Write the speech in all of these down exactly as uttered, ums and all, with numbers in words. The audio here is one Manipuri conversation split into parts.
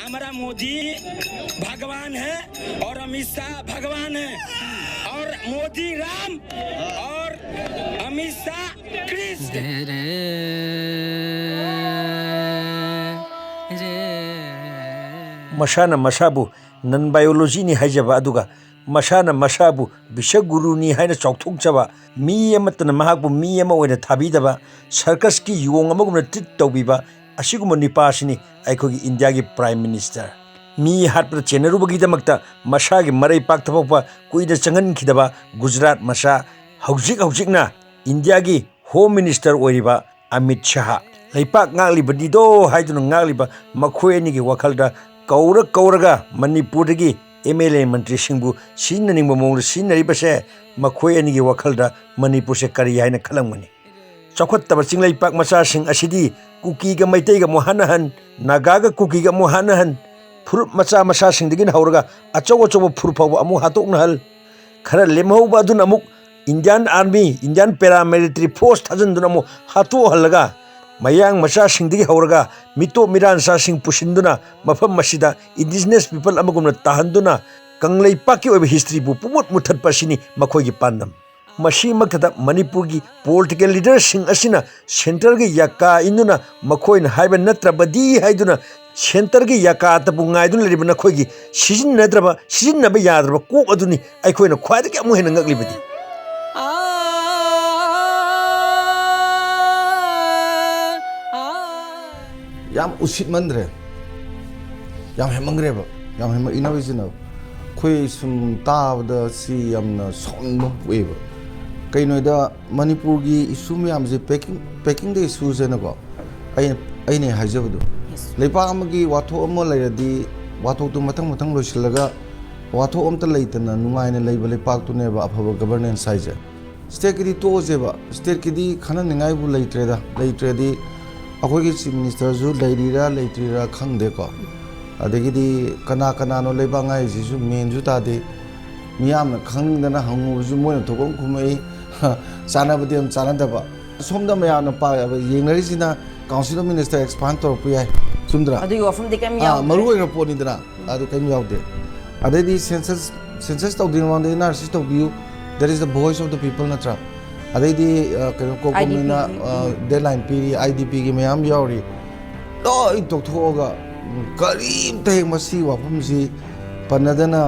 हमारा मोदी भगवान है और अमित शाह भगवान है और मोदी राम और अमित शाह कृष्ण। ꯃꯁꯥꯅ ꯃꯁꯥꯕꯨ ꯅꯟ ꯕꯥꯏꯑꯣꯂꯣꯖꯤꯅꯤ ꯍꯥꯏꯖꯕ, ꯑꯗꯨꯒ ꯃꯁꯥꯅ ꯃꯁꯥꯕꯨ ꯕꯤꯁꯒꯨꯔꯨꯅꯤ ꯍꯥꯏꯅ ꯆꯥꯎꯊꯣꯛꯆꯕ, ꯃꯤ ꯑꯃꯠꯇꯅ ꯃꯍꯥꯛꯄꯨ ꯃꯤ ꯑꯃ ꯑꯣꯏꯅ ꯊꯥꯕꯤꯗꯕ, ꯁꯔꯀꯁꯀꯤ ꯌꯣꯡ ꯑꯃꯒꯨꯝꯅ ꯇ꯭ꯔꯤꯠ ꯇꯧꯕꯤꯕ ꯑꯁꯤꯒꯨꯝꯕ ꯅꯤꯄꯥꯁꯤꯅꯤ ꯑꯩꯈꯣꯏꯒꯤ ꯏꯟꯗꯤꯌꯥꯒꯤ ꯄ꯭ꯔꯥꯏꯝ ꯃꯤꯅꯤꯁꯇꯔ꯫ ꯃꯤ ꯍꯥꯠꯄꯗ ꯆꯦꯟꯅꯔꯨꯕꯒꯤꯗꯃꯛꯇ ꯃꯁꯥꯒꯤ ꯃꯔꯩ ꯄꯥꯛꯊꯕ ꯐꯥꯎꯕ ꯀꯨꯏꯅ ꯆꯪꯍꯟꯈꯤꯗꯕ ꯒꯨꯖꯔꯥꯠ ꯃꯆꯥ, ꯍꯧꯖꯤꯛ ꯍꯧꯖꯤꯛꯅ ꯏꯟꯗꯤꯌꯥꯒꯤ ꯍꯣꯝ ꯃꯤꯅꯤꯁꯇꯔ ꯑꯣꯏꯔꯤꯕ ꯑꯃꯤꯠ ꯁꯥꯍ꯫ ꯂꯩꯄꯥꯛ ꯉꯥꯛꯂꯤꯕꯅꯤꯗꯣ ꯍꯥꯏꯗꯨꯅ ꯉꯥꯛꯂꯤꯕ ꯃꯈꯣꯏ ꯑꯅꯤꯒꯤ ꯋꯥꯈꯜꯗ ꯀꯧꯔ ꯀꯧꯔꯒ ꯃꯅꯤꯄꯨꯔꯗꯒꯤ ꯑꯦꯝ ꯑꯦꯜ ꯑꯦ ꯃꯟꯇ꯭ꯔꯤꯁꯤꯡꯕꯨ ꯁꯤꯖꯤꯟꯅꯅꯤꯡꯕ ꯃꯑꯣꯡꯗ ꯁꯤꯖꯤꯟꯅꯔꯤꯕꯁꯦ, ꯃꯈꯣꯏ ꯑꯅꯤꯒꯤ ꯋꯥꯈꯜꯗ ꯃꯅꯤꯄꯨꯔꯁꯦ ꯀꯔꯤ ꯍꯥꯏꯅ ꯈꯜꯂꯝꯒꯅꯤ? ꯆꯥꯎꯈꯠꯇꯕ ꯆꯤꯡꯂꯩꯄꯥꯛ ꯃꯆꯥꯁꯤꯡ ꯑꯁꯤꯗꯤ ꯀꯨꯀꯤꯒ ꯃꯩꯇꯩꯒ ꯑꯃꯨꯛ ꯍꯥꯠꯅꯍꯟ, ꯅꯥꯒꯥꯒ ꯀꯨꯀꯤꯒ ꯑꯃꯨꯛ ꯍꯥꯠꯅꯍꯟ, ꯐꯨꯔꯨꯞ ꯃꯆꯥ ꯃꯆꯥꯁꯤꯡꯗꯒꯤꯅ ꯍꯧꯔꯒ ꯑꯆꯧ ꯑꯆꯧꯕ ꯐꯨꯔꯨꯞ ꯐꯥꯎꯕ ꯑꯃꯨꯛ ꯍꯥꯠꯇꯣꯛꯅꯍꯜ, ꯈꯔ ꯂꯦꯝꯍꯧꯕ ꯑꯗꯨꯅ ꯑꯃꯨꯛ Indian Army, Indian Paramilitary Force ꯊꯥꯖꯤꯟꯗꯨꯅ ꯑꯃꯨꯛ ꯍꯥꯠꯇꯣꯛꯍꯜꯂꯒ, ꯃꯌꯥꯡ ꯃꯆꯥꯁꯤꯡꯗꯒꯤ ꯍꯧꯔꯒ ꯃꯤꯇꯣꯞ ꯃꯤꯔꯥꯟꯆꯥꯁꯤꯡ ꯄꯨꯁꯤꯟꯗꯨꯅ ꯃꯐꯝ ꯑꯁꯤꯗ indigenous people ꯑꯃꯒꯨꯝꯅ ꯇꯥꯍꯟꯗꯨꯅ ꯀꯪꯂꯩꯄꯥꯛꯀꯤ ꯑꯣꯏꯕ historyꯕꯨ ꯄꯨꯡꯃꯨꯠ ꯃꯨꯠꯊꯠꯄ ꯑꯁꯤꯅꯤ ꯃꯈꯣꯏꯒꯤ ꯄꯥꯟꯗꯝ꯫ ꯃꯁꯤꯃꯛꯇꯗ ꯃꯅꯤꯄꯨꯔꯒꯤ political leaderꯁꯤꯡ ꯑꯁꯤꯅ centreꯒꯤ ꯌꯥꯀꯥ ꯏꯟꯗꯨꯅ ꯃꯈꯣꯏꯅ ꯍꯥꯏꯕ ꯅꯠꯇ꯭ꯔꯕꯗꯤ ꯍꯥꯏꯗꯨꯅ centreꯒꯤ ꯌꯥꯀꯥꯇꯕꯨ ꯉꯥꯏꯗꯨꯅ ꯂꯩꯔꯤꯕ ꯅꯈꯣꯏꯒꯤ ꯁꯤꯖꯤꯟꯅꯗ꯭ꯔꯕ, ꯁꯤꯖꯤꯟꯅꯕ ꯌꯥꯗ꯭ꯔꯕ ꯀꯣꯛ ꯑꯗꯨꯅꯤ ꯑꯩꯈꯣꯏꯅ ꯈ꯭ꯋꯥꯏꯗꯒꯤ ꯑꯃꯨꯛ ꯍꯦꯟꯅ ꯉꯛꯂꯤꯕꯗꯤ꯫ ꯌꯥꯝ ꯎꯁꯤꯠꯃꯟꯗ꯭ꯔꯦ꯫ ꯌꯥꯝ ꯍꯦꯟꯃꯟꯈ꯭ꯔꯦꯕ꯫ ꯌꯥꯝ ꯍꯦꯟꯃꯟ, ꯏꯅꯧ ꯏꯆꯤꯟꯅꯧ꯫ ꯑꯩꯈꯣꯏ ꯁꯨꯝ ꯇꯥꯕꯗ ꯁꯤ ꯌꯥꯝꯅ ꯁꯥꯎꯅꯤꯡꯕ ꯑꯃ ꯄꯣꯛꯑꯦꯕ꯫ ꯀꯩꯅꯣꯗ ꯃꯅꯤꯄꯨꯔꯒꯤ issue ꯃꯌꯥꯝꯁꯦ packing, packingꯗ issueꯁꯦꯅꯀꯣ꯫ ꯑꯩꯅ, ꯑꯩꯅ ꯍꯥꯏꯖꯕꯗꯣ꯫ ꯂꯩꯄꯥꯛ ꯑꯃꯒꯤ ꯋꯥꯊꯣꯛ ꯑꯃ ꯂꯩꯔꯗꯤ ꯋꯥꯊꯣꯛꯇꯨ ꯃꯊꯪ ꯃꯊꯪ ꯂꯣꯏꯁꯤꯜꯂꯒ ꯋꯥꯊꯣꯛ ꯑꯝꯇ ꯂꯩꯇꯅ ꯅꯨꯡꯉꯥꯏꯅ ꯂꯩꯕ ꯂꯩꯄꯥꯛꯇꯨꯅꯦꯕ ꯑꯐꯕ governance ꯍꯥꯏꯁꯦ꯫ Stateꯀꯤꯗꯤ ꯇꯣꯛꯑꯁꯦꯕ, stateꯀꯤꯗꯤ ꯈꯟꯅꯅꯤꯡꯉꯥꯏꯕꯨ ꯂꯩꯇ꯭ꯔꯦꯗ꯫ ꯂꯩꯇ꯭ꯔꯗꯤ ꯑꯩꯈꯣꯏꯒꯤ Chief Ministerꯁꯨ ꯂꯩꯔꯤꯔꯥ ꯂꯩꯇ꯭ꯔꯤꯔꯥ ꯈꯪꯗꯦꯀꯣ꯫ ꯑꯗꯒꯤꯗꯤ ꯀꯅꯥ ꯀꯅꯥꯅꯣ ꯂꯩꯕꯥꯛ ꯉꯥꯛꯏꯁꯤꯁꯨ ꯃꯦꯟꯁꯨ ꯇꯥꯗꯦ꯫ ꯃꯤꯌꯥꯝꯅ ꯈꯪꯅꯤꯡꯗꯅ ꯍꯪꯉꯨꯕꯁꯨ ꯃꯣꯏꯅ ꯊꯣꯛꯄ ꯑꯃ ꯈꯨꯝꯃꯛꯏ꯫ ꯆꯥꯟꯅꯕꯗꯤ ꯌꯥꯝ ꯆꯥꯟꯅꯗꯕ꯫ ꯁꯣꯝꯗ ꯃꯌꯥꯝꯅ ꯄꯥ-, ꯌꯦꯡꯅꯔꯤꯁꯤꯅ Council of Minister expand ꯇꯧꯔꯛꯄ ꯌꯥꯏ꯫ ꯆꯨꯝꯗ꯭ꯔꯥ? ꯑꯗꯨꯒꯤ ꯋꯥꯐꯝꯗꯤ ꯀꯩꯝ ꯑꯥ, ꯌꯥꯎꯗ꯭ꯔꯦ꯫ ꯃꯔꯨ ꯑꯣꯏꯈ꯭ꯔ ꯄꯣꯠꯅꯤꯗꯅ, ꯑꯗꯨ ꯀꯩꯝ ꯌꯥꯎꯗꯦ꯫ ꯑꯗꯩꯗꯤ census, census ꯇꯧꯗ꯭ꯔꯤꯉꯩ ꯃꯃꯥꯡꯗ N R C ꯇꯧꯕꯤꯌꯨ, that is the voice of the people ꯅꯠꯇ꯭ꯔꯥ? ꯑꯗꯩꯗꯤ ꯑ, ꯀꯩꯅꯣ ꯀꯣꯀꯣꯃꯤꯅ IDP ꯒꯤ꯫ ꯗꯦꯠꯂꯥꯏꯟ ꯄꯤꯔꯤ, IDP ꯒꯤ ꯃꯌꯥꯝ ꯌꯥꯎꯔꯤ, ꯂꯣꯏ ꯇꯣꯛꯊꯣꯛꯑꯒ ꯎꯝ, ꯀꯔꯤꯝꯇ ꯍꯦꯛ ꯃꯁꯤ ꯋꯥꯐꯝꯁꯤ ꯄꯟꯅꯗꯅ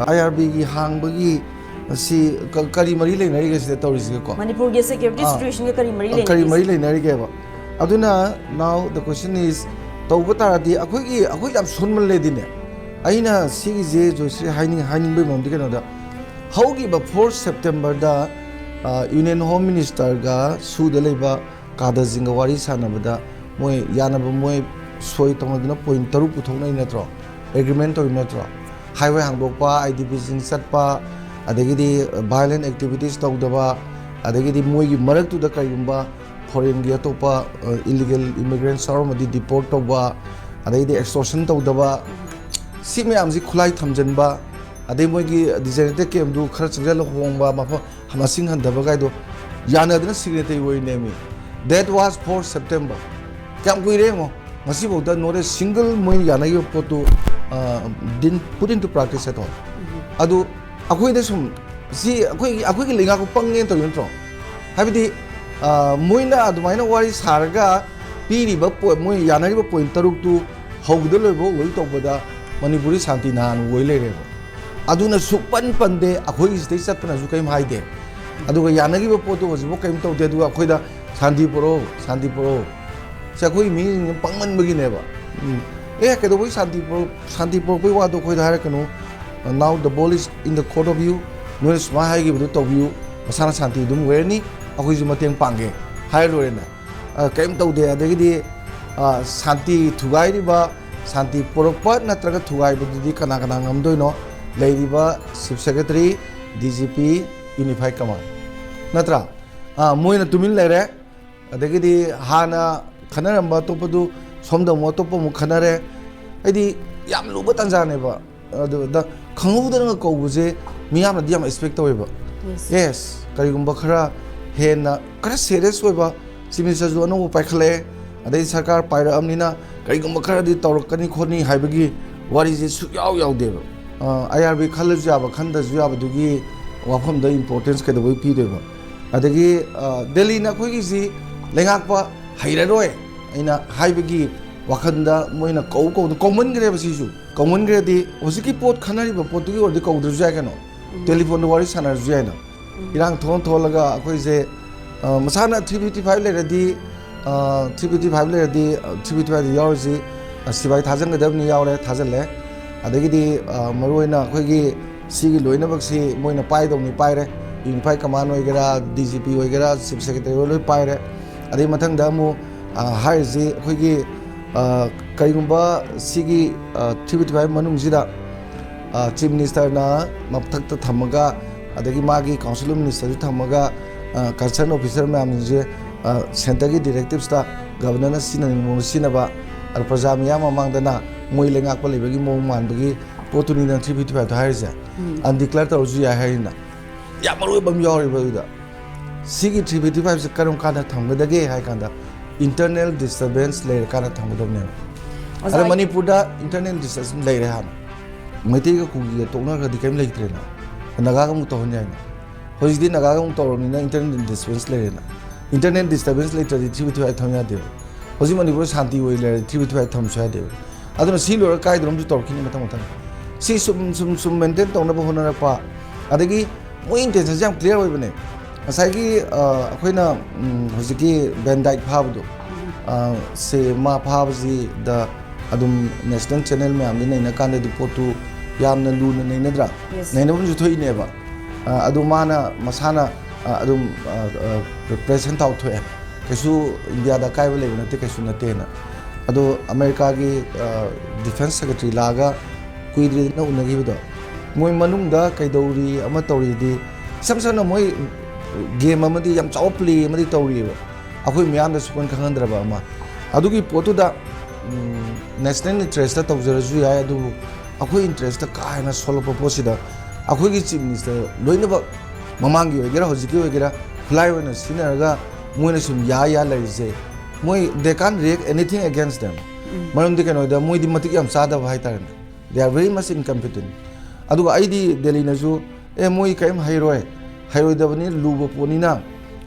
IRB ꯒꯤ ꯍꯥꯡꯕꯒꯤ ꯁꯤ ꯀ- ꯀꯔꯤ ꯃꯔꯤ ꯂꯩꯅꯔꯤꯒꯦ ꯁꯤꯗ ꯇꯧꯔꯤꯁꯤꯒꯀꯣ? ꯃꯅꯤꯄꯨꯔꯒꯤ security ꯑꯥ꯫ situation ꯒ ꯀꯔꯤ ꯃꯔꯤ ꯑ, ꯀꯔꯤ ꯃꯔꯤ ꯂꯩꯅꯒꯦ? ꯂꯩꯅꯔꯤꯒꯦꯕ? ꯑꯗꯨꯅ now the question is, ꯇꯧꯕ ꯇꯥꯔꯗꯤ ꯑꯩꯈꯣꯏꯒꯤ, ꯑꯩꯈꯣꯏ ꯌꯥꯝ ꯁꯣꯟꯃꯜꯂꯦꯗꯤꯅꯦ꯫ ꯑꯩꯅ ꯁꯤꯒꯤꯁꯦ ꯖꯣꯏꯁ꯭ꯔꯤ ꯍꯥꯏꯅꯤꯡ ꯍꯥꯏꯅꯤꯡꯕꯒꯤ ꯃꯔꯝꯗꯤ ꯀꯩꯅꯣꯗ, ꯍꯧꯈꯤꯕ four September ꯗ Union Home Minister ꯒ ꯁꯨꯗ ꯂꯩꯕ ꯀꯥꯗꯔꯁꯤꯡꯒ ꯋꯥꯔꯤ ꯁꯥꯟꯅꯕꯗ ꯃꯣꯏ ꯌꯥꯅꯕ, ꯃꯣꯏ ꯁꯣꯏ ꯇꯧꯅꯗꯅ point ꯇꯔꯨꯛ ꯄꯨꯊꯣꯛꯅꯩ ꯅꯠꯇ꯭ꯔꯣ? Agreement ꯇꯧꯔꯤ ꯅꯠꯇ꯭ꯔꯣ? Highway ꯍꯥꯡꯗꯣꯛꯄ, IDP ꯁꯤꯡ ꯆꯠꯄ, ꯑꯗꯒꯤꯗꯤ violent activities ꯇꯧꯗꯕ, ꯑꯗꯒꯤꯗꯤ ꯃꯣꯏꯒꯤ ꯃꯔꯛꯇꯨꯗ ꯀꯔꯤꯒꯨꯝꯕ foreign ꯒꯤ ꯑꯇꯣꯞꯄ illegal immigrants ꯌꯥꯎꯔꯝꯃꯗꯤ deport ꯇꯧꯕ, ꯑꯗꯩꯗꯤ extortion ꯇꯧꯗꯕ, ꯁꯤ ꯃꯌꯥꯝꯁꯤ ꯈꯨꯠꯂꯥꯏ ꯊꯝꯖꯤꯟꯕ, ꯑꯗꯩ ꯃꯣꯏꯒꯤ designated camp ꯇꯨ ꯈꯔ ꯆꯪꯁꯤꯜꯂ ꯍꯣꯡꯕ, ꯃꯐꯝ ꯃꯁꯤꯡ ꯍꯟꯊꯕ ꯀꯥꯏꯗꯣ ꯌꯥꯅꯗꯅ signatory ꯑꯣꯏꯔꯤꯅꯦꯃꯤ꯫ That was four September꯫ ꯀꯌꯥꯝ ꯀꯨꯏꯔꯦ ꯌꯦꯡꯉꯣ꯫ ꯉꯁꯤꯐꯥꯎꯗ not a single ꯃꯣꯏ ꯌꯥꯅꯈꯤꯕ ꯄꯣꯠꯇꯨ, ꯑ, didn't put into practice at all꯫ ꯑꯗꯨ ꯑꯩꯈꯣꯏꯗ ꯁꯨꯝ ꯁꯤ ꯑꯩꯈꯣꯏꯒꯤ, ꯑꯩꯈꯣꯏꯒꯤ ꯂꯩꯉꯥꯛꯄꯨ ꯄꯪꯉꯦꯅ ꯇꯧꯔꯤ ꯅꯠꯇ꯭ꯔꯣ? ꯍꯥꯏꯕꯗꯤ, ꯑ, ꯃꯣꯏꯅ ꯑꯗꯨꯃꯥꯏꯅ ꯋꯥꯔꯤ ꯁꯥꯔꯒ ꯄꯤꯔꯤꯕ point, ꯃꯣꯏ ꯌꯥꯅꯔꯤꯕ point ꯇꯔꯨꯛꯇꯨ ꯍꯧꯕꯗ ꯂꯣꯏꯕ ꯂꯣꯏ ꯇꯧꯕꯗ ꯃꯅꯤꯄꯨꯔꯗꯤ ꯁꯥꯟꯇꯤ ꯅꯍꯥꯟ ꯑꯣꯏ ꯂꯩꯔꯦꯕ꯫ ꯑꯗꯨꯅ ꯁꯨꯛꯄꯟ ꯄꯟꯗꯦ, ꯑꯩꯈꯣꯏꯒꯤ ꯁꯤꯗꯩ ꯆꯠꯄꯅꯁꯨ ꯀꯔꯤꯝ ꯍꯥꯏꯗꯦ꯫ ꯑꯗꯨꯒ ꯌꯥꯅꯈꯤꯕ ꯄꯣꯠꯇꯨ ꯍꯧꯖꯤꯛꯐꯥꯎ ꯀꯔꯤꯝ ꯇꯧꯗꯦ꯫ ꯑꯗꯨꯒ ꯑꯩꯈꯣꯏꯗ ꯁꯥꯟꯇꯤ ꯄꯨꯔꯛꯑꯣ, ꯁꯥꯟꯇꯤ ꯄꯨꯔꯛꯑꯣ꯫ ꯁꯤ ꯑꯩꯈꯣꯏꯒꯤ ꯃꯤꯁꯤꯡꯁꯤ ꯄꯪꯃꯟꯕꯒꯤꯅꯦꯕ꯫ ꯎꯝ꯫ ꯑꯦ, ꯀꯩꯗꯧꯕꯩ ꯁꯥꯟꯇꯤ ꯄꯨꯔꯛ-, ꯁꯥꯟꯇꯤ ꯄꯨꯔꯛꯄꯩ ꯋꯥꯗꯣ ꯑꯩꯈꯣꯏꯗ ꯍꯥꯏꯔꯛꯀꯅꯨ꯫ Now the ball is in the court of you꯫ ꯅꯣꯏꯅ ꯁꯨꯃꯥꯏꯅ ꯍꯥꯏꯈꯤꯕꯗꯨ ꯇꯧꯕꯤꯌꯨ, ꯃꯁꯥꯅ ꯁꯥꯟꯇꯤ ꯑꯗꯨꯝ ꯑꯣꯏꯔꯅꯤ, ꯑꯩꯈꯣꯏꯁꯨ ꯃꯇꯦꯡ ꯄꯥꯡꯒꯦ ꯍꯥꯏꯔ ꯂꯣꯏꯔꯦꯅꯦ꯫ ꯑ, ꯀꯔꯤꯝ ꯇꯧꯗꯦ꯫ ꯑꯗꯒꯤꯗꯤ, ꯑ, ꯁꯥꯟꯇꯤ ꯊꯨꯒꯥꯏꯔꯤꯕ, ꯁꯥꯟꯇꯤ ꯄꯨꯔꯛꯄ ꯅꯠꯇ꯭ꯔꯒ ꯊꯨꯒꯥꯏꯕꯗꯨꯗꯤ ꯀꯅꯥ ꯀꯅꯥ ꯉꯝꯗꯣꯏꯅꯣ? ꯂꯩꯔꯤꯕ Chief Secretary, DGP, Unified Command ꯅꯠꯇ꯭ꯔꯥ? ꯑ, ꯃꯣꯏꯅ ꯇꯨꯃꯤꯟ ꯂꯩꯔꯦ꯫ ꯑꯗꯒꯤꯗꯤ ꯍꯥꯟꯅ ꯈꯟꯅꯔꯝꯕ ꯑꯇꯣꯞꯄꯗꯨ ꯁꯣꯝꯗ ꯑꯃꯨꯛ ꯑꯇꯣꯞꯄ ꯑꯃꯨꯛ ꯈꯟꯅꯔꯦ꯫ ꯍꯥꯏꯗꯤ ꯌꯥꯝ ꯂꯨꯕ ꯇꯥꯟꯖꯥꯅꯦꯕ꯫ ꯑꯗꯨꯗ ꯈꯪꯍꯧꯗꯅ ꯀꯧꯕꯁꯦ ꯃꯤꯌꯥꯝꯅꯗꯤ ꯌꯥꯝ expect ꯇꯧꯋꯦꯕ꯫ Yes꯫ Yes, ꯀꯔꯤꯒꯨꯝꯕ ꯈꯔ ꯍꯦꯟꯅ, ꯈꯔ serious ꯑꯣꯏꯕ Chief Minister ꯁꯨ ꯑꯅꯧꯕ ꯄꯥꯏꯈꯠꯂꯛꯑꯦ, ꯑꯗꯩ ꯁꯔꯀꯥꯔ ꯄꯥꯏꯔꯛꯑꯕꯅꯤꯅ ꯀꯔꯤꯒꯨꯝꯕ ꯈꯔꯗꯤ ꯇꯧꯔꯛꯀꯅꯤ ꯈꯣꯠꯅꯤ ꯍꯥꯏꯕꯒꯤ ꯋꯥꯔꯤꯁꯦ ꯁꯨꯛꯌꯥꯎ ꯌꯥꯎꯗꯦꯕ꯫ ꯑꯥꯏ ꯑꯥꯔ ꯕꯤ ꯈꯜꯂꯁꯨ ꯌꯥꯕ, ꯈꯟꯗꯁꯨ ꯌꯥꯕꯗꯨꯒꯤ ꯋꯥꯐꯝꯗ importance ꯀꯩꯗꯧꯕꯩ ꯄꯤꯗꯣꯏꯕ? ꯑꯗꯒꯤ, ꯑ, ꯗꯦꯜꯂꯤꯅ ꯑꯩꯈꯣꯏꯒꯤꯁꯤ ꯂꯩꯉꯥꯛꯄ ꯍꯩꯔꯔꯣꯏ ꯑꯩꯅ ꯍꯥꯏꯕꯒꯤ ꯋꯥꯈꯜꯗ ꯃꯣꯏꯅ ꯀꯧ ꯀꯧꯗ ꯀꯧꯃꯟꯈ꯭ꯔꯦꯕ꯫ ꯁꯤꯁꯨ ꯀꯧꯃꯟꯈ꯭ꯔꯗꯤ ꯍꯧꯖꯤꯛꯀꯤ ꯄꯣꯠ ꯈꯟꯅꯔꯤꯕ ꯄꯣꯠꯇꯨꯒꯤ ꯑꯣꯏꯔꯗꯤ ꯀꯧꯗ꯭ꯔꯁꯨ ꯌꯥꯏ ꯀꯩꯅꯣ꯫ ꯇꯦꯂꯤꯐꯣꯟꯗ ꯋꯥꯔꯤ ꯁꯥꯟꯅꯔꯁꯨ ꯌꯥꯏꯅ꯫ ꯏꯔꯥꯡ ꯊꯣꯛꯍꯟ ꯊꯣꯛꯍꯜꯂꯒ ꯑꯩꯈꯣꯏꯁꯦ, ꯑ, ꯃꯁꯥꯅ three fifty five ꯂꯩꯔꯗꯤ, ꯑ, three fifty five ꯂꯩꯔꯗꯤ, ꯑ, three fifty five ꯗ ꯌꯥꯎꯔꯤꯁꯤ, ꯑ, ꯁꯤꯐꯥꯏ ꯊꯥꯖꯤꯟꯒꯗꯕꯅꯤ, ꯌꯥꯎꯔꯦ, ꯊꯥꯖꯤꯜꯂꯦ꯫ ꯑꯗꯒꯤꯗꯤ, ꯑ, ꯃꯔꯨꯑꯣꯏꯅ ꯑꯩꯈꯣꯏꯒꯤ ꯁꯤꯒꯤ ꯂꯣꯏꯅꯃꯛꯁꯤ ꯃꯣꯏꯅ ꯄꯥꯏꯗꯧꯅꯤ, ꯄꯥꯏꯔꯦ꯫ Unified Command ꯑꯣꯏꯒꯦꯔꯥ, ꯗꯤ ꯖꯤ ꯄꯤ ꯑꯣꯏꯒꯦꯔꯥ, ꯆꯤꯐ ꯁꯦꯀ꯭ꯔꯦꯇꯔꯤ ꯑꯣꯏ ꯂꯣꯏ ꯄꯥꯏꯔꯦ꯫ ꯑꯗꯩ ꯃꯊꯪꯗ ꯑꯃꯨꯛ, ꯑ, ꯍꯥꯏꯔꯤꯁꯤ ꯑꯩꯈꯣꯏꯒꯤ, ꯑ, ꯀꯔꯤꯒꯨꯝꯕ ꯁꯤꯒꯤ, ꯑ, three fifty five ꯃꯅꯨꯡꯁꯤꯗ, ꯑ, ꯆꯤꯐ ꯃꯤꯅꯤꯁꯇꯔꯅ ꯃꯊꯛꯇ ꯊꯝꯃꯒ, ꯑꯗꯒꯤ ꯃꯥꯒꯤ ꯀꯥꯎꯟꯁꯤꯜ ꯑꯣꯐ ꯃꯤꯅꯤꯁꯇꯔꯁꯨ ꯊꯝꯃꯒ, ꯑ, ꯀꯟꯁꯔꯟ ꯑꯣꯐꯤꯁꯔ ꯃꯌꯥꯝꯁꯤꯡꯁꯦ, ꯑ, ꯁꯦꯟꯇꯔꯒꯤ ꯗꯤꯔꯦꯛꯇꯤꯞꯁꯇ ꯒꯕꯔꯅꯔꯅ ꯁꯤꯖꯤꯟꯅꯅꯤꯡꯕ ꯃꯑꯣꯡꯗ ꯁꯤꯖꯤꯟꯅꯕ, ꯑꯗ ꯄ꯭ꯔꯖꯥ ꯃꯤꯌꯥꯝ ꯃꯃꯥꯡꯗꯅ ꯃꯣꯏ ꯂꯩꯉꯥꯛꯄ ꯂꯩꯕꯒꯤ ꯃꯑꯣꯡ ꯃꯥꯟꯕꯒꯤ ꯄꯣꯠꯇꯨꯅꯤꯗ three fifty five ꯇꯣ ꯍꯥꯏꯔꯤꯁꯦ꯫ Undeclare ꯇꯧꯔꯁꯨ ꯌꯥꯏ ꯍꯥꯏꯔꯤꯅ꯫ ꯌꯥꯝ ꯃꯔꯨ ꯑꯣꯏꯕ ꯑꯃ ꯌꯥꯎꯔꯤꯕ ꯑꯗꯨꯗ꯫ ꯁꯤꯒꯤ three fifty five ꯁꯦ ꯀꯔꯝ ꯀꯥꯟꯗ ꯊꯝꯒꯗꯒꯦ ꯍꯥꯏ ꯀꯥꯟꯗ, internal disturbance ꯂꯩꯔꯀꯥꯟꯗ ꯊꯝꯒꯗꯕꯅꯦꯕ꯫ ꯑꯣꯖꯥ, ꯑꯗ ꯃꯅꯤꯄꯨꯔꯗ internal disturbance ꯂꯩꯔꯦ ꯍꯥꯟꯅ꯫ ꯃꯩꯇꯩꯒ ꯀꯨꯀꯤꯒ ꯇꯣꯛꯅꯈ꯭ꯔꯗꯤ ꯀꯔꯤꯝ ꯂꯩꯇ꯭ꯔꯦꯅ꯫ ꯅꯥꯒꯥꯒ ꯑꯃꯨꯛ ꯇꯧꯍꯟ ꯌꯥꯏꯅ꯫ ꯍꯧꯖꯤꯛꯇꯤ ꯅꯥꯒꯥꯒ ꯑꯃꯨꯛ ꯇꯧꯔꯕꯅꯤꯅ internal disturbance ꯂꯩꯔꯦꯅ꯫ Internal disturbance ꯂꯩꯇ꯭ꯔꯗꯤ three fifty five ꯊꯝ ꯌꯥꯗꯦꯕ꯫ ꯍꯧꯖꯤꯛ ꯃꯅꯤꯄꯨꯔ ꯁꯥꯟꯇꯤ ꯑꯣꯏ ꯂꯩꯔꯗꯤ three fifty five ꯊꯝꯁꯨ ꯌꯥꯗꯦꯕ꯫ ꯑꯗꯨꯅ ꯁꯤ ꯂꯣꯏꯔꯒ ꯀꯥꯏꯗꯅꯣꯝꯁꯨ ꯇꯧꯔꯛꯈꯤꯅꯤ ꯃꯊꯪ ꯃꯊꯪ꯫ ꯁꯤ ꯁꯨꯝ, ꯁꯨꯝ, ꯁꯨꯝ maintain ꯇꯧꯅꯕ ꯍꯣꯠꯅꯔꯛꯄ, ꯑꯗꯒꯤ ꯃꯣꯏ intention ꯁꯦ ꯌꯥꯝ clear ꯑꯣꯏꯕꯅꯦ꯫ ꯉꯁꯥꯏꯒꯤ, ꯑ, ꯑꯩꯈꯣꯏꯅ, ꯎꯝ, ꯍꯧꯖꯤꯛꯀꯤ Van Dyke ꯐꯥꯕꯗꯣ, ꯑ, ꯁꯦ ꯃꯥ ꯐꯥꯕꯁꯤꯗ ꯑꯗꯨꯝ national channel ꯃꯌꯥꯝꯗ ꯅꯩꯅꯀꯥꯟꯗꯗꯤ ꯄꯣꯠꯇꯨ ꯌꯥꯝꯅ ꯂꯨꯅ ꯅꯩꯅꯗ꯭ꯔꯥ? Yes. ꯅꯩꯅꯐꯝꯁꯨ ꯊꯣꯛꯏꯅꯦꯕ꯫ ꯑ, ꯑꯗꯨ ꯃꯥꯅ ꯃꯁꯥꯅ, ꯑ, ꯑꯗꯨꯝ, ꯑ, ꯑ, press handout ꯊꯣꯛꯑꯦ꯫ ꯀꯩꯁꯨ ꯏꯟꯗꯤꯌꯥꯗ ꯑꯀꯥꯏꯕ ꯂꯩꯕ ꯅꯠꯇꯦ, ꯀꯩꯁꯨ ꯅꯠꯇꯦꯅ꯫ ꯑꯗꯣ ꯑꯃꯦꯔꯤꯀꯥꯒꯤ, ꯑ, defence secretary ꯂꯥꯛꯑꯒ ꯀꯨꯏꯗ꯭ꯔꯤꯗꯅ ꯎꯅꯈꯤꯕꯗꯣ, ꯃꯣꯏ ꯃꯅꯨꯡꯗ ꯀꯩꯗꯧꯔꯤ, ꯑꯃ ꯇꯧꯔꯤꯗꯤ, ꯏꯁꯝ ꯁꯝꯅ ꯃꯣꯏ game ꯑꯃꯗꯤ, ꯌꯥꯝ ꯆꯥꯎꯕ play ꯑꯃꯗꯤ ꯇꯧꯔꯤꯑꯕ, ꯑꯩꯈꯣꯏ ꯃꯤꯌꯥꯝꯗ ꯁꯨꯛꯈꯪ ꯈꯪꯍꯟꯗ꯭ꯔꯕ ꯑꯃ꯫ ꯑꯗꯨꯒꯤ ꯄꯣꯠꯇꯨꯗ, ꯎꯝ, national interest ꯇꯧꯖꯔꯁꯨ ꯌꯥꯏ, ꯑꯗꯨꯕꯨ ꯑꯩꯈꯣꯏ interest ꯀꯥ ꯍꯦꯟꯅ ꯁꯣꯛꯂꯛꯄ ꯄꯣꯠꯁꯤꯗ ꯑꯩꯈꯣꯏꯒꯤ chief minister ꯂꯣꯏꯅꯃꯛ, ꯃꯃꯥꯡꯒꯤ ꯑꯣꯏꯒꯦꯔꯥ ꯍꯧꯖꯤꯛꯀꯤ ꯑꯣꯏꯒꯦꯔꯥ, ꯈꯨꯠꯂꯥꯏ ꯑꯣꯏꯅ ꯁꯤꯖꯤꯟꯅꯔꯒ ꯃꯣꯏꯅ ꯁꯨꯝ ꯌꯥ ꯌꯥ ꯂꯩꯔꯤꯁꯦ, ꯃꯣꯏ they can't react anything against them꯫ ꯃꯔꯝꯗꯤ ꯀꯩꯅꯣꯗ ꯃꯣꯏꯗꯤ ꯃꯇꯤꯛ ꯌꯥꯝ ꯆꯥꯗꯕ ꯍꯥꯏꯇꯥꯔꯦꯅꯦ꯫ They are very much incompetent. ꯑꯗꯨꯒ ꯑꯩꯗꯤ ꯗꯦꯜꯂꯤꯅꯁꯨ, "ꯑꯦ, ꯃꯣꯏ ꯀꯔꯤꯝ ꯍꯩꯔꯣꯏ, ꯍꯩꯔꯣꯏꯗꯕꯅꯤ, ꯂꯨꯕ ꯄꯣꯠꯅꯤꯅ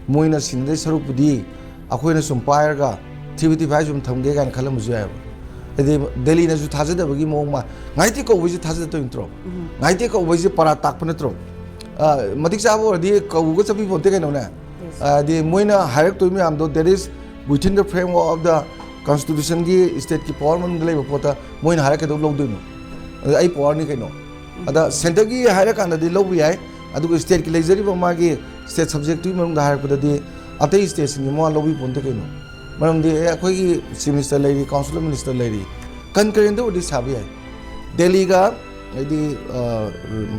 ꯃꯣꯏꯅ ꯁꯤꯟꯅꯗꯣꯏ ꯁꯔꯨꯛꯄꯨꯗꯤ ꯑꯩꯈꯣꯏꯅ ꯁꯨꯝ ꯄꯥꯏꯔꯒ ꯊꯤꯕ ꯊꯤꯕ ꯍꯥꯏ ꯁꯨꯝ ꯊꯝꯒꯦ" ꯀꯥꯏꯅ ꯈꯜꯂꯝꯕꯁꯨ ꯌꯥꯏꯑꯕ꯫ ꯍꯥꯏꯗꯤ ꯗꯦꯜꯂꯤꯅꯁꯨ ꯊꯥꯖꯗꯕꯒꯤ ꯃꯑꯣꯡ ꯑꯃ, ꯉꯥꯏꯇꯦ ꯀꯧꯕꯩꯁꯦ ꯊꯥꯖꯗꯣꯏ ꯅꯠꯇ꯭ꯔꯣ? ꯉꯥꯏꯇꯦ ꯀꯧꯕꯩꯁꯦ ꯄꯔꯥ ꯇꯥꯛꯄ ꯅꯠꯇ꯭ꯔꯣ? ꯑ, ꯃꯇꯤꯛ ꯆꯥꯕ ꯑꯣꯏꯔꯗꯤ ꯀꯧꯕꯒ ꯆꯠꯄꯤ ꯄꯣꯟꯇꯦ ꯀꯩꯅꯣꯅꯦ꯫ ꯍꯥꯏꯗꯤ ꯃꯣꯏꯅ ꯍꯥꯏꯔꯛꯇꯣꯏ ꯃꯌꯥꯝꯗꯣ, that is within the framework of the constitution ꯒꯤ, state ꯀꯤ power ꯃꯅꯨꯡꯗ ꯂꯩꯕ ꯄꯣꯠꯇ ꯃꯣꯏꯅ ꯍꯥꯏꯔꯛꯀꯗꯧ ꯂꯧꯗꯣꯏꯅꯣ? ꯑꯗ ꯑꯩ power ꯅꯤ ꯀꯩꯅꯣ꯫ ꯑꯗ centre ꯒꯤ ꯍꯥꯏꯔꯀꯥꯟꯗꯗꯤ ꯂꯧꯕ ꯌꯥꯏ, ꯑꯗꯨꯒ state ꯀꯤ ꯂꯩꯖꯔꯤꯕ ꯃꯥꯒꯤ state subject ꯇꯨꯒꯤ ꯃꯅꯨꯡꯗ ꯍꯥꯏꯔꯛꯄꯗꯗꯤ ꯑꯇꯩ state ꯁꯤꯡꯒꯤ ꯃꯋꯥ ꯂꯧꯕꯤ ꯄꯣꯟꯇꯦ ꯀꯩꯅꯣ꯫ ꯃꯔꯝꯗꯤ, ꯑꯦ, ꯑꯩꯈꯣꯏꯒꯤ chief minister ꯂꯩꯔꯤ, council of minister ꯂꯩꯔꯤ, concurrent ꯇ ꯑꯣꯏꯔꯗꯤ ꯁꯥꯕ ꯌꯥꯏ꯫ ꯗꯦꯜꯂꯤꯒ ꯍꯥꯏꯗꯤ, ꯑ,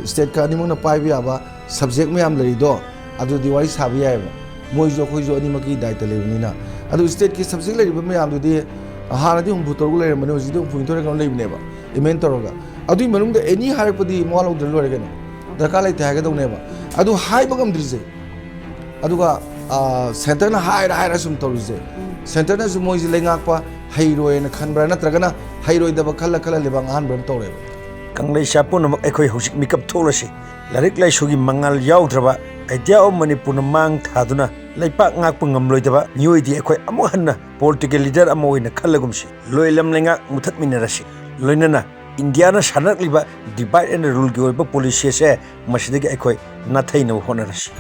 state ꯀ ꯑꯅꯤꯃꯛꯅ ꯄꯥꯏꯕ ꯌꯥꯕ subject ꯃꯌꯥꯝ ꯂꯩꯔꯤꯗꯣ, ꯑꯗꯨꯗꯤ ꯋꯥꯔꯤ ꯁꯥꯕ ꯌꯥꯏꯑꯕ꯫ ꯃꯣꯏꯁꯨ ꯑꯩꯈꯣꯏꯁꯨ ꯑꯅꯤꯃꯛꯀꯤ ꯗꯥꯏꯇ ꯂꯩꯕꯅꯤꯅ꯫ ꯑꯗꯨ state ꯀꯤ subject ꯂꯩꯔꯤꯕ ꯃꯌꯥꯝꯗꯨꯗꯤ ꯍꯥꯟꯅꯗꯤ ꯍꯨꯝꯐꯨ ꯇꯔꯨꯛ ꯂꯩꯔꯝꯕꯅꯦ, ꯍꯧꯖꯤꯛꯇꯤ ꯍꯨꯝꯐꯨ ꯅꯤꯊꯣꯏ ꯀꯩꯅꯣ ꯂꯩꯕꯅꯦꯕ, amend ꯇꯧꯔꯒ꯫ ꯑꯗꯨꯒꯤ ꯃꯅꯨꯡꯗ any ꯍꯥꯏꯔꯛꯄꯗꯤ ꯃꯋꯥ ꯂꯧꯗ꯭ꯔ ꯂꯣꯏꯔꯦ ꯀꯩꯅꯣ, ꯗꯔꯀꯥꯔ ꯂꯩꯇꯦ ꯍꯥꯏꯒꯗꯧꯅꯦꯕ꯫ ꯑꯗꯨ ꯍꯥꯏꯕ ꯉꯝꯗ꯭ꯔꯤꯁꯦ, ꯑꯗꯨꯒ, ꯑ, centre ꯅ ꯍꯥꯏꯔ ꯍꯥꯏꯔ ꯁꯨꯝ ꯇꯧꯔꯤꯁꯦ, centre ꯅꯁꯨ ꯃꯣꯏꯁꯦ ꯂꯩꯉꯥꯛꯄ ꯍꯩꯔꯣꯏꯅ ꯈꯟꯕ꯭ꯔꯥ, ꯅꯠꯇ꯭ꯔꯒꯅ ꯍꯩꯔꯣꯏꯗꯕ ꯈꯜꯂ ꯈꯜꯂ ꯂꯩꯕꯥꯛ ꯉꯥꯛꯍꯟꯕ꯭ꯔꯥ ꯑꯃ ꯇꯧꯔꯦꯕ꯫ ꯀꯪꯂꯩꯁꯥ ꯄꯨꯝꯅꯃꯛ ꯑꯩꯈꯣꯏ ꯍꯧꯖꯤꯛ ꯃꯤꯀꯞ ꯊꯣꯛꯂꯁꯤ꯫ ꯂꯥꯏꯔꯤꯛ ꯂꯥꯏꯁꯨꯒꯤ ꯃꯉꯥꯜ ꯌꯥꯎꯗ꯭ꯔꯕ, idea of ꯃꯅꯤꯄꯨꯔꯅ ꯃꯥꯡ ꯊꯥꯗꯨꯅ ꯂꯩꯄꯥꯛ ꯉꯥꯛꯄ ꯉꯝꯂꯣꯏꯗꯕ ꯃꯤꯑꯣꯏꯗꯤ ꯑꯩꯈꯣꯏ ꯑꯃꯨꯛ ꯍꯟꯅ political leader ꯑꯃ ꯑꯣꯏꯅ ꯈꯜꯂꯒꯨꯝꯁꯤ꯫ ꯂꯣꯏꯂꯝ ꯂꯩꯉꯥꯛ ꯃꯨꯊꯠꯃꯤꯟꯅꯔꯁꯤ꯫ ꯂꯣꯏꯅꯅ ꯏꯟꯗꯤꯌꯥꯅ ꯁꯥꯟꯅꯔꯛꯂꯤꯕ divide and rule ꯒꯤ ꯑꯣꯏꯕ policy ꯑꯁꯦ ꯃꯁꯤꯗꯒꯤ ꯑꯩꯈꯣꯏ ꯅꯥꯊꯩꯅꯕ ꯍꯣꯠꯅꯔꯁꯤ꯫